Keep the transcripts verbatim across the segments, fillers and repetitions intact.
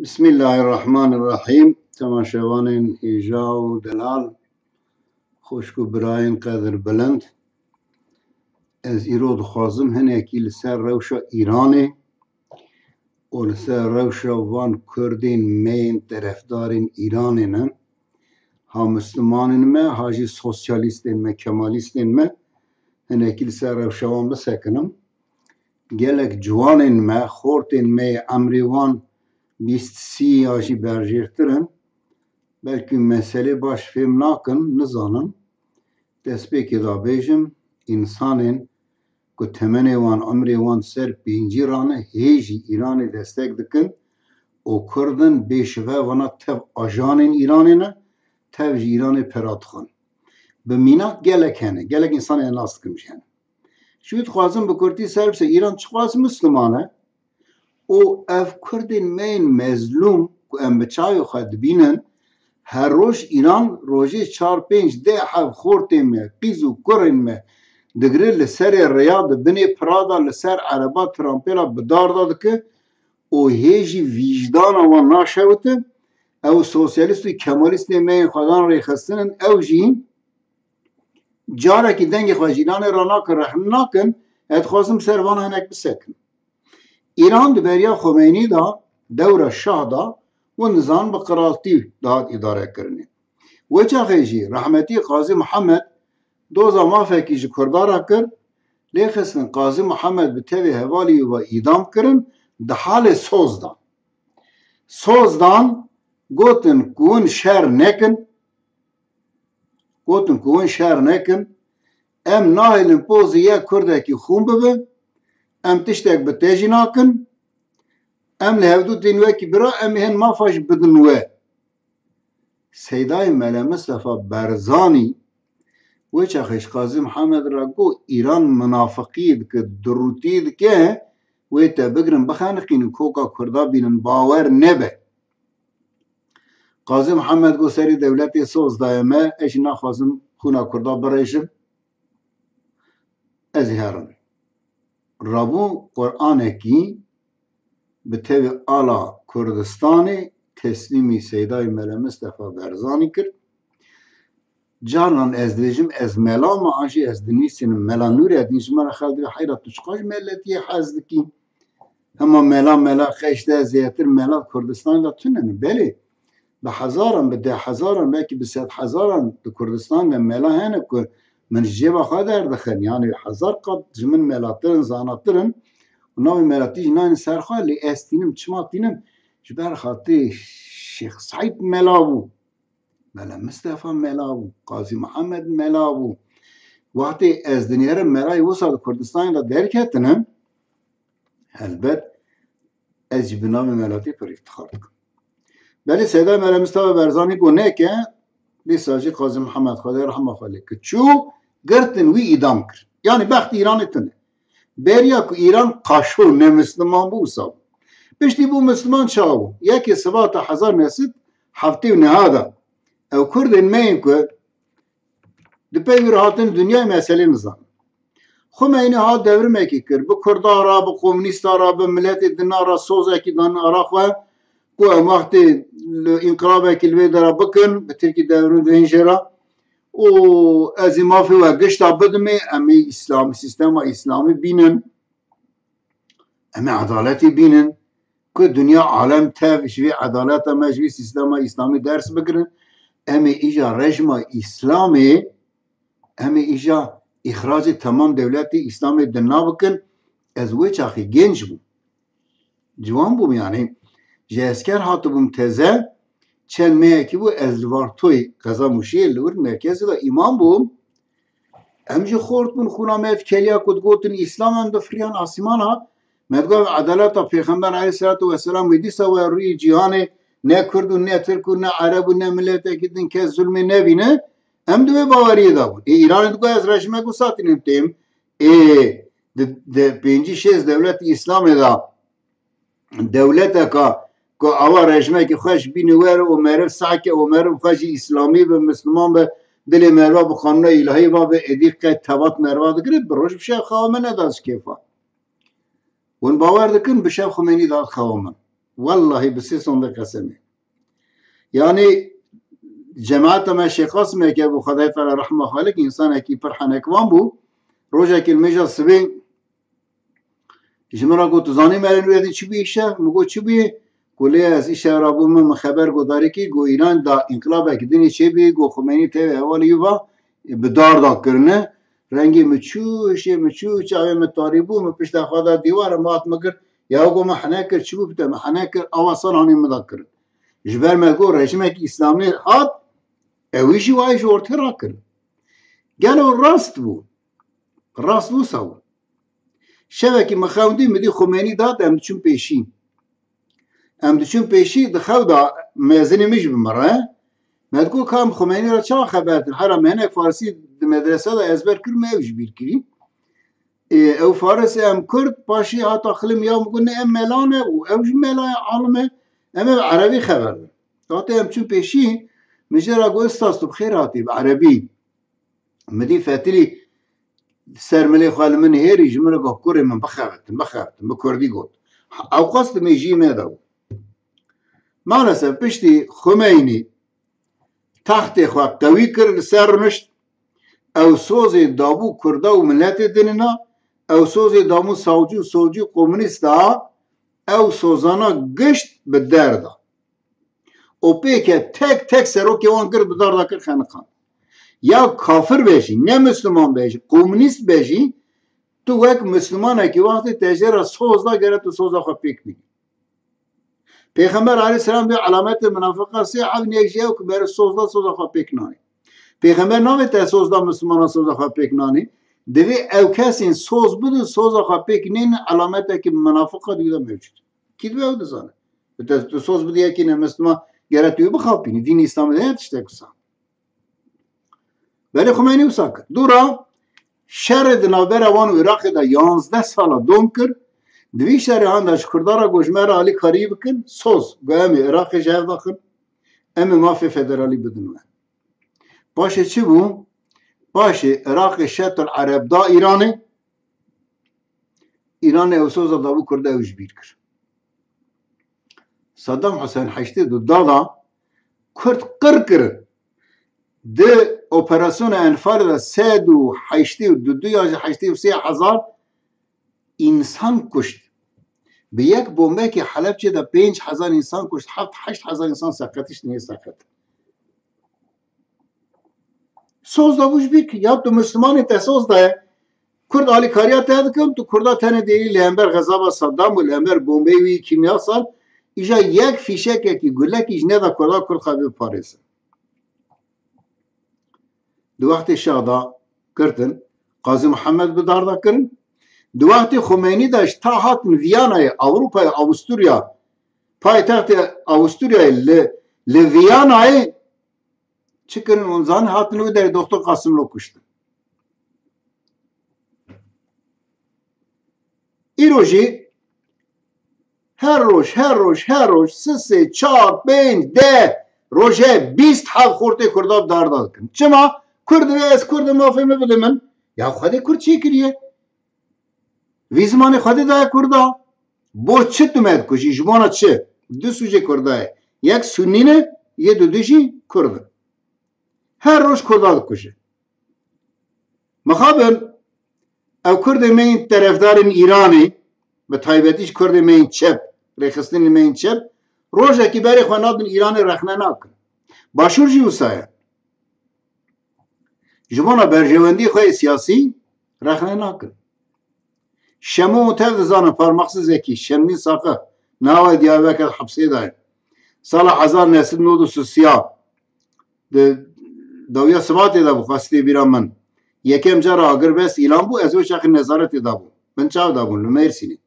Bismillahirrahmanirrahîm. Temaşevanên hêja û delal, xwişk û birayên qedirbilind. Ez îro dixwazim hinekî li ser rewşa Îranê û li ser rewşa van Kurdên me yên terefdarên Îranê ne, ha Mislimanên me, ha jî sosyalîstên me, Kemalîstên me, hinekî li ser rewşa wan bisekinim. Gelek ciwanên me, xortên me yê emrê wan bîst sî ya jî berjêrtir in. Belkî meselê baş fêm nakin, nizanim. Destpêkê de bêjim, însanên ku temenê wan, emrê wan ser pêncî rane, hê jî Îranê destek dikin û Kurd in, bêşive vana tev ajanên Îranê ne, tev ji Îranê pera dixwin. Bi mînak gelek hene, gelek însanên nas dikim jî hene. Ji wî dixwazim bi kurtî ser bise Îran çiqas Misliman e û ev Kurdên me yên mezlûm ku em bi çavê xwe dibînin, her roj Îran rojê çar, pênc, deh, hev xortê me, qîz û kurên me digire li serê rêya, di binê pira de, li ser ereba, trampêla bi dar de dike û hê jî vîjdana wan naşewite. Ew sosyalîst û kemalîstê me yên xwedan rêxistin in, ew jî carekî dengê xwe ji Îranê re nakin, rehm nakin, ez dixwazim ser van hinek bisekin. Îran di beriya Xomeynî de, dewra Şah de, hûn dizanin bi qiraltî dihat îdarekirinê. Wê çaxê jî rehmetî Qazî Mihemed doza mafekî ji Kurda re kir, lê xistin Qazî Mihemed bi tevî hevalî wî ve îdam kirin, di halê soz de. Soz dan, gotin ku hûn şer nekin, gotin ku hûn şer nekin, em nahêlin pozê yek Kurdekî xûn bibe, em tiştek bi te jî nakin, em li hevdû tên wekî bira, em ê hin mafa jî bidin we. Seydayê Mele Mistefa Berzanî wê çaxê ji Qazî Mihemed re got, Îran minafiqî dike, dirûtî dike, wê te bigirin, bixeniqînin, koka Kurda bînin, bawer nebe. Qazî Mihemed got, serê dewletê soz daye me, ez jî naxwazim xûna Kurda birêjim, ez ê herim. Rabû Quranekî bi tevî ala Kurdistanê teslîmî Seydayê Mele Mistefa Berzanî kir. Carnan ez dibêjim, ez mela me, an jî ez dinivîsînim. Mela Nûredîn ji me re xelk dibê, heyra tu çiqas ji meletiyê hez dikî? Hema mela, mela, qey ji te zêdetir mela Kurdistanê de tune ne. Belê, bi hezaran, bi deh hezaran, belkî bi sed hezaran di Kurdistanê de mela hene ku min ji cêba xwe derdixin. Yani hezar qat ji min melatir in, zanatir in. Û navê melatî jî nayên ser xwe, lê ez tînim, çima tînim? Ji ber xatirê Şêx Seîd mela bû. Mela Mistefa mela bû, Qazî Mihemed mela bû. Wextê ez dinêrim melayê wisa di Kurdistanê de derketine, helbet ez jî bi navê melatî pir îftixar dikim. Belê Seyda Mela Mistefa Berzanî got neke, dîsa jî Qazî Mihemed Xwedê rehma xwe lê kir. Çû, girtin wî îdam kir. Yanî bextî Îranê tune. Beriya ku Îran qaşo ne Misliman bû, wisa bû. Piştî bû Misliman, çawa bû? Yekê Sibata hezar neh sed heftê û neh de ew Kurdên me yên ku di pey wî re hatin dinyayê, meselê nizanin. Xumeynî hat devrimekî kir. Bi Kurda re, bi komûnîsta re, bi miletê dina re sozekî dan ara xwe ku em wextê li înqilabekî li vê dera bikin, bi Tirkî devrim dibên jê re. Û ez ê mafê we gişta bidimê, em ê îslam, sîstema îslamî bînin. Em ê edaletê bînin ku dinya alem tev ji vê edaleta me, ji vê sîstema îslamî ders bigirin. Em ê îja rejma îslamê, em ê îja îxracê temam dewletê îslamê dina bikin. Ez wê çaxê genc bûm. Ciwan bûm, yanî ji esker hatibûm teze, çend mehekî bû ez li Vartoyê, qeza Mûşiyê, li wir merkezê de îmam bûm. Em jî xort bûn, xûna me ev keliya ku digotin îslam, em difiriyan asîmana. Me digot ev edaleta Pêxember aleyhisselatu vesselam wê dîsa we rûyê cîhanê, ne Kurd û ne Tirk û ne Ereb û ne miletekî din kes zulmê nebîne. Em di wê baweriyê de bûn. Ê Îranê digot ez rejîmek wisa tînim têm. Ê di, di pêncî şêst dewletî îslamê de dewleteka ku awa rejmekî xweş bîne were û meriv sehke û meriv xwe jî îslamî be, misliman be, dilê meriva bi qanûna îlahî va be, êdî qey tevat meriva digire, bi roj bi şev xewa me neda ji kêfa. Hûn bawer dikin, bi şev Xumeynî dat xewa min. Wellahî bi sê sondê qesemê. Yanî cemaeta me Şêx Qasimeke bû, Xwedayê Teala rehma xwe lê, însanekî pir henekvan bû. Rojekê li mêja sibê ji min re got, "Tu zanî Merên Wêrdî çi bû îşev?" Min got, "Çi bûye?" Ku lê ez îşev re bûm, min xeber got darîkî, got Îran da înqilabekî dinê çêbî, got Xumeynî tevî hevalî wî va, e, bi dar da kirine. Rengê min çû, hişê min çû, çavê min tarî bû, min pişta xwe da dîwar, min hat min girt. Ya got min hene kir, çi bû bi te, min hene kir, awa san hanî min da kirin. Ji ber me got rejimekî îslamî hat, ewî jî wayê ji ortê rakirin. Gelo rast bû? Rast bû, wisa bû. Şevekî min xewn dî, min dî Xumeynî dat, em diçûn pêşî. Em diçûn pêşî, di xew de mezinê min jî bi min re. Me digot, ka em Xumeynî re çawa xeber din? Hera me hinek farisî di medrese de ezber kiribû, ew jî bîr kirî. Ê, ew farisê em kurd, paşî hata xilim ya min got, ne em mela ne û ew jî mela ye, alim e. Em ê bi erebî xeber din. Hate em çûn pêşî, min jê re got, "Ustaz, tu bi xêr hatî, bi erebî." Min dî fetilî ser milê xwe li min hêrî, ji min re got, "Kurê min, bixebitin, bixebitin." Bi kurdî got. Ewqas di mêjiyê me de bû. Maalesef piştî Xumeynî textê xwe qewî kir, li ser rûnişt. Ew sozê dabû kurda û miletê dinina, ew sozê dabû sawcî û solcî û komunîsta, ew sozana gişt bi der da. Û pêke tek tek serokê wan girt bi dar da kir xeniqan. Ya kafir be jî, ne Misliman be jî, komunîst be jî, tu wek Mislimanekî wextê te jê re soz da gere tu soza xwe pêk bînî. Pêxember aleyhisselam vê elametê minafiqa sê ev nêk ji ew ku bere soz da soza xwe pêk nanî. Pêxember navê te soz da Mislimana soza xwe pêk nanî. Divê ew kesên soz bidin soza xwe pêk nênin elametekî minafiqa di wî de mewcûd. Kî dibe ew dizane. Bi te tu soz bidî yekî ne Misliman gere tu wî bixapînî. Dîn Îslamê de ne tiştek wisa. Belê Xumeynî wisa kir. Dûra şerê di navbera wan û Iraqê de yanzdeh sala dom kir. Di vî şerê han de ji Kurdan re got ji me re alîkariyî bikin. Soz. Got em ê Iraqê ji hev daxin. Em ê mafê federalî bidin we. Paşê çi bû? Paşê Iraqê şetil Ereb da Îranê. Îranê ew soza dabû Kurda ew ji bîr kir. Saddam Hussein heştê du da da Kurd qir kirin. Di operasyona Enfalê de sed û heştê û du ya ji heştê û sê hezar însan kuşt. Bi yek bombekê Helebçê de pênc hezar însan kuşt, heft heşt hezar însan seqetî, ji dinê seqet. Soz da bû ji bîr kir. Ya tu Mislimanê te soz daye. Kurd alîkariya te dikin, tu Kurda tenê dêrî li hember xezaba Saddam û li hember bombeyê wî kîmyasal, îja yek fîşekekî, gulekî ji neda Kurda, Kurd xwe biparêzin. Di wextê şah da girtin, Qazî Mihemed bi dar da kirin. Di wextê Xumeynî de ji ta hatin Viyanayê, Ewropayê, Avusturya, paytextê Avusturyayê li, li Viyanayê çi kirin? Hûn zanin, hatin wê derê Doktor Qasimlo kuştin. Îro jî her roj, her roj, her roj, sisê, çar, pênc, deh, roje bîst heb xortê Kurda bi dar da dikin. Çima? Kurd divê ez Kurd im, mafê min bide min. Ya Xwedê Kurd çê kiriye? Vî zimanê Xwedê daye Kurda. Bo çi tu me dikujî? Ji bona çi? Du sûcê Kurda ye. Yek Sunnî ne, yê dudu jî Kurd e. Her roj Kurda dikuje. Mixabin, ew Kurdê me yên terefdarên Îranê, bi taybetî jî Kurdê me yên çep, rêxistinên me yên çep, rojekî berê xwe nadin Îranê, rexne nakin. Başûr jî wisa ye. Ji bona berjewendî xwe yê siyasî rexne nakin. Şemo û tev dizanin, Parmaksizekî, Şemdîn Saqif, niha wê Diyarbekir hepsê de ye. Sala hezar neh sed nod û sisiya di dawiya Sibatê de bû, xwestê bîra min. Yekem cara agirbest îlan bû, ez wê çaxê nezaretê de bûm. Bin çav de bûn, li Mêrsînê.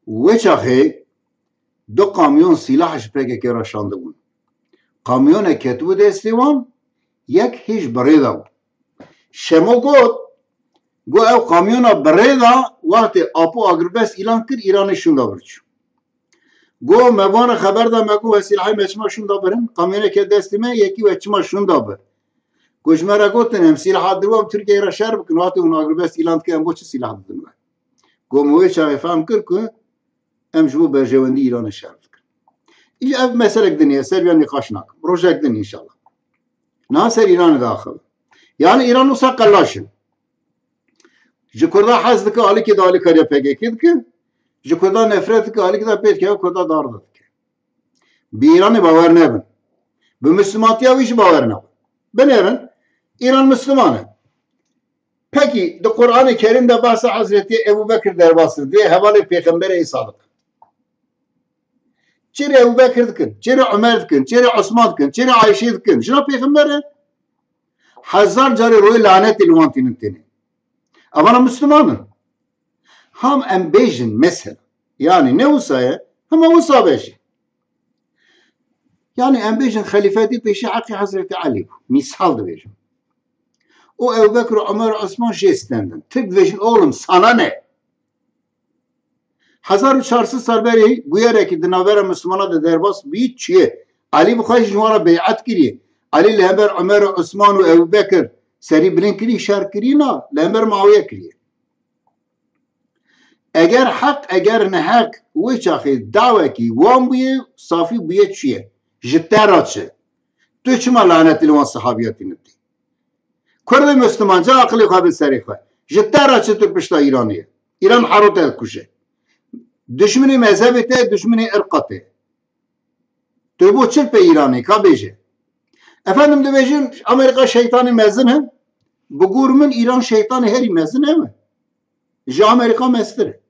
Wê çaxê du kamyon sîlah ji P K K re şandibûn. Kamyonek ketibû destê wan, yek hêj bi rê de bû. Şemo got, got, ew kamyona bi rê de wextê Apo agirbest îlan kir, Îranê şûnda bir çû. Got, me van re xeber da, me got, we sîlahê me çima şûnda birin? Kamyoneke destê me, yekî we çima şûnda bir? Got, ji me re gotin, em sîlaha diwan Tirkiyeyê re şer bikin, wextê hûn agirbest îlan dikin, em bo çi sîlah didin we? Got, min wê çaxê fehm kir ku Em ji bo berjewendî Îranê şer dikin. Î ev meselek din e, ser vê nîqaş nakim. Rojek din înşallah. Niha ser Îranê diaxivim. Yani Îran wisa qelaş in. Ji Kurda hez dike, alîkê de alîkariya P K K dike. Ji Kurda nefret dike, alîkê de pê dikeve, Kurda darda dike. Bi Îranê bawer nebin. Bi Mislimantiya wî jî bawer nebin. Binêrin, Îran Misliman e. Pekî, di Qur'anê Kerîm de behsa Hezretî Ebu Bekir derbas dike, hevalê Pêxemberê Sadiq. Çêrê Ebu Bekir dikin, çêrê Umer dikin, çêrê Osman dikin, çêrê Ayşê dikin. Jina Pêxember e. Hezar carê royê lanetê li wan tînin têne. Evana Misliman in. Ham em bêjin mesela. Yani ne wisa ye? Hema wisa be jî. Yani em bêjin xelîfetî pêşî heqî Hezretî Elî bû. Mîsal dibêjim. O Ebu Bekir, Umer, Osman jê stendin. Tirk dibêjin oğlum sana ne? Hezar û çar sed sal berê bûyerekî di navbera Mislimana de derbas bî çûye. Elî bi xwe jî ji wan re bey'et kiriye. Elî li hember Umer û Osman û Ebu Bekir serî bilind kirî, şer kirî na, li hember Muawiye kiriye. Eger heq, eger neheq, wê çaxê dawekî wan bûye, safî bûye çûye. Ji te re çi? Tu çima lanetî li wan sehabiya tînin tê? Kurdê Misliman, ca aqilê xwe bin serê xwe. Ji te re çi tu pişta Îranê ye? Îran hero te dikuje. Dişminê mezhebê te, dişminê irqa te. Tu bo çi pê Îranê, ka bêje? Efendim dibêjin, Amerîka şeytanê mezin e. Bi gor min Îran şeytanê herî mezin ew e. Ji Amerîka mestir e.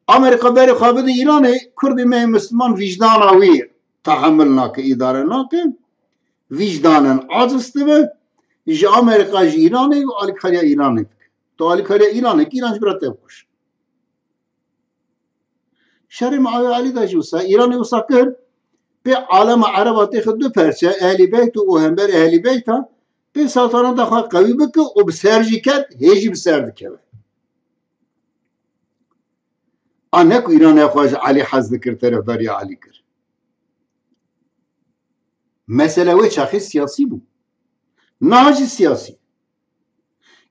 Amerîka berê xwe bide Îranê, Kurdê me yê Misliman vîcdana wî tehemil nake, îdare nake. Vîcdanen aciz dibe. Ji Amerîka ji Îranê û alîkariya Îranê dike. Tu alîkariya Îranê kî, Îran ji bira te bikuj. Şerê Muawiye Elî de jî wisa, Îranê wisa kir, pê alema Ereba têxe du perçe, Ehlî Beyt û hember Ehlî Beyta, pê saltanata xwe qewî bike û bi ser jî ket, hê jî bi ser dikeve. A ne ku Îranê xwe ji Elî hez dikir, terefdariya Elî kir. Mesele wê çaxê siyasî bû. Niha jî siyasî.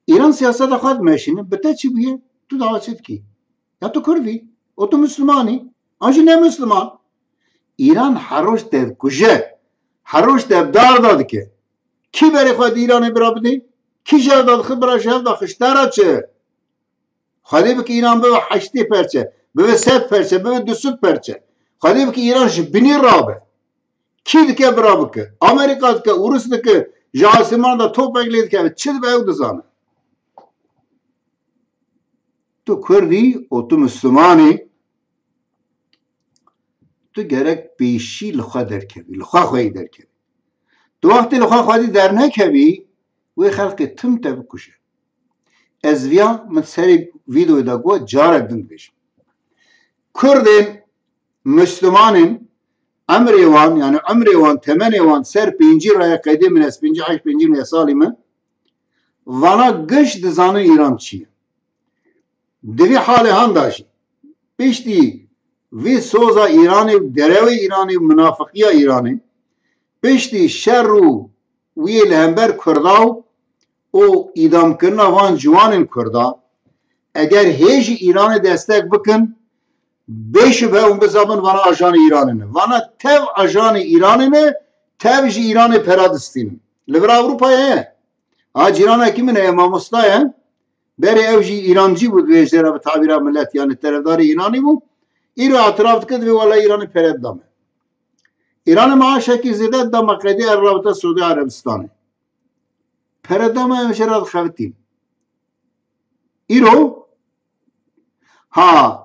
Îran siyaseta xwe dimeşîne, bi te çi bûye? Tu dawa çi dikî? Ya tu Kurd î, û tu Misliman î, an jî ne Misliman. Îran her roj te dikuje, her roj te bi dar de dike. Kî berê xwe di Îranê bira bidê? Kî jev de dixi bira jev de xişte re çi? Xwedê bike Îran bibe heştê perçe, bibe sed perçe, bibe du sed perçe. Xwedê bike Îran ji binî rabe. Kî dike bira bike? Amerîka dike, Ûrus dike, ji asîman de topek lê dikeve. Çi dibe ew dizane. Tu Kurd î û tu Misliman î, tu gerek pêşî li xwe derkevî, li xwe xweyî derkevî. Tu wextê li xwe xwedî dernekevî, wê xelkê tim te bikuje. Ez viya min serê vîdeoyê de got, carek din dibêjim. Kurdên Mislimanên emrê wan, yani emrê wan, temenê wan ser pêncî re ye, qeydê min ez pêncî heşt, pêncî neh salî min, vana giş dizanin Îran çi ye. Di vî halê han de jî, piştî vî soza Îranê û derewê Îranê û munafiqiya Îranê, piştî şer û wî li hember Kurda û, û îdamkirina van ciwanên Kurda, eger hê jî Îranê destek bikin, bê şubhe hûn bizabin vana ajanê Îranê ne. Vana tev ajanê Îranê ne, tev ji Îranê pera distînin. Li vir Ewropayê heye. Ha, cîranekî min heye, mamosta ye. Berê ew jî Îrancî bû, divê jê re bi tabîra milet, yani terefdarê Îranî bû. Îro etiraf dike, divê wela Îranê pere dida me. Îranê maaşekî zêde dida me, qeydê er rabite Suudi Erebistanê. Pere da me, em jê re dixebitîn. Îro, ha,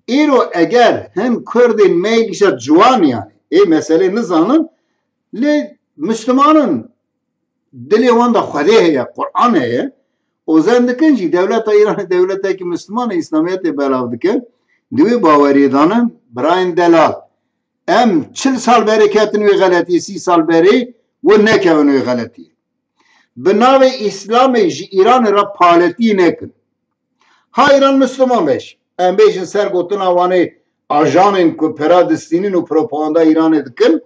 îro eger hin Kurdên me îşe ciwan, yani, ê meselê nizanin, lê Mislimanin dilê wan de Xwedê heye, Quran heye, û zen dikin jî dewleta Îranê dewletekî Misliman e, Îslamiyetê belav dike, di wê baweriyê de ne, birayên delal. Em çil sal berê ketin wê xeletiyê, sî sal berê, we nekevin wê xeletiyê. Bi navê Îslamê ji Îranê re paletî nekin. Ha Îran Misliman be jî. Em bêjin ser gotina wanê ajanên ku pera distînin û propaganda Îranê dikin,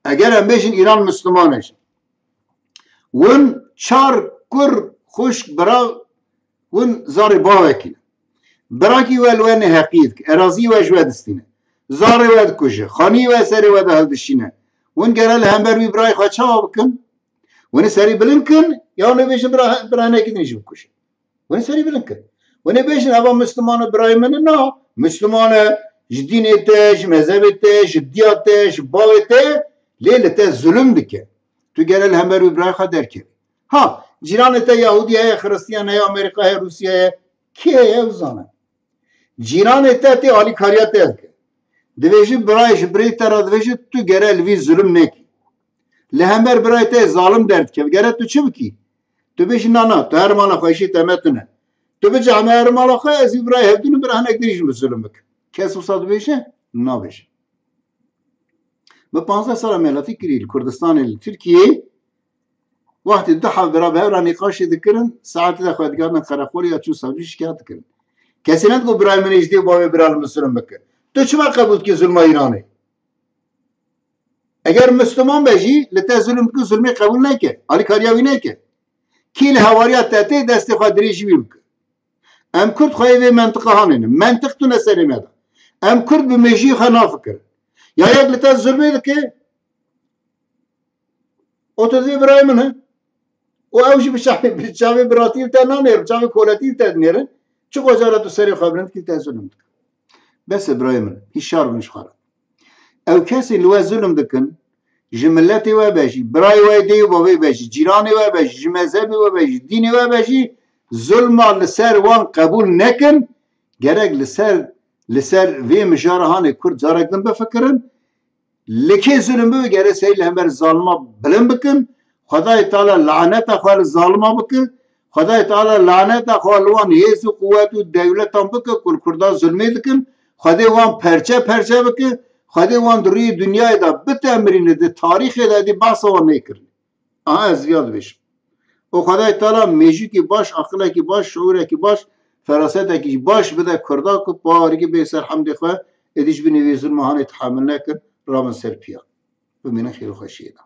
eger em bêjin Îran Misliman e jî. Win çar kur xwişk bira win zarê bavekî ne. Birakî we li we neheqî dike, erazî we ji we distîne. Zarê we dikuje, xanî we serê we de hildişîne. Hûn gere li hember wî birayê xwe çawa bikin? Hûn ê serî bilind kin, ya hûn ê bêjin bira, bira hinekî din jî bikuje. Hûn ê serî bilind kin. Hûn ê bêjin, eva Misliman e, birayê min e? Na, Misliman e, ji dînê te, ji mezhebê te, ji diya te, ji bavê te, lê li te zulm dike. Tu gere li hember wî birayê xwe derkevî. Ha, cîranê te Yahûdî heye, Xiristiyan heye, Amerîka heye, Rûsya heye, kê heye ew zane. Cîranê te tê alîkariya te dike. Divêjî birayê ji birê te re divêjî tu gere li vî zulm nekî. Li hember birayê te zalim derdikeve. Gere tu çi bikî? Tu bêjî na na, tu her mala xwe, îşê te me tune. Tu bicehme her mala xwe, ez vî birayê hevdû û bira hinek din jî min zulm bikim. Kes wisa dibêje? Nabêje. Min panzdeh sala melatî kirî li Kurdistanê, li Tirkiyeyê. Wextê du hev bira bi hev re nîqaşê dikirin, saetê de xwe digihandin qereqolê ya çûn savcî şikayet dikirin. Kesê nedigot birayê min ê ji dê bavê bira li min zulm bike. Tu çima qebûl dikî zulma Îranê? Eger Misliman be jî li te zulm dike, zulmê qebûl neke, alîkariya wî neke. Kî li hewariya te tê, destê xwe dirêjî wî bike. Em Kurd xweyê vê mentiqa hanêne. Mentiq tune serê me de. Em Kurd bi mêjiyê xwe nafikirin. Ya yek li te zulmê dike, o tu divê birayê min e. Û ew jî bi çavê, bi çavê biratî li te nanêrin, bi çavê koletî li te dinêrin. Çi xwe cara tu serê xwe bilind dikî, li te zulm dike. Bes e birayê min, hişyar bin ji xwe re. Ew kesên li we zulm dikin, ji miletê we be jî, birayê we, dê û bavê be jî, cîranê we be jî, ji mezhebê we be jî, dînê we be jî, zulma li ser wan qebûl nekin, gerek li ser, li ser vê mijara hanê Kurd carek din bifikirin, li kê zulm bibe, gere serî li hember zalima bilind bikin, Xwedayê Teala laneta xwe li zalima bike, Xwedayê Teala laneta xwe li wan hêz û quwet û dewletan bike ku li Kurdan zulmê dikin, Xwedê wan perçe perçe bike, Xwedê wan di rûyê dinyayê de bitemirîne, di tarîxê de dî behsa wan neykirin. Aha ez viya dibêjim. Û Xwedayê Teala mêjûkî baş, aqilekî baş, şuûrekî baş, ferasetekî baş bide Kurda ku parîkî bê ser hemdê xwe, êdî ji binî vê zulma hanê tehemil nekin, rabin ser piya. Bimînin xêr û xweşiyê de.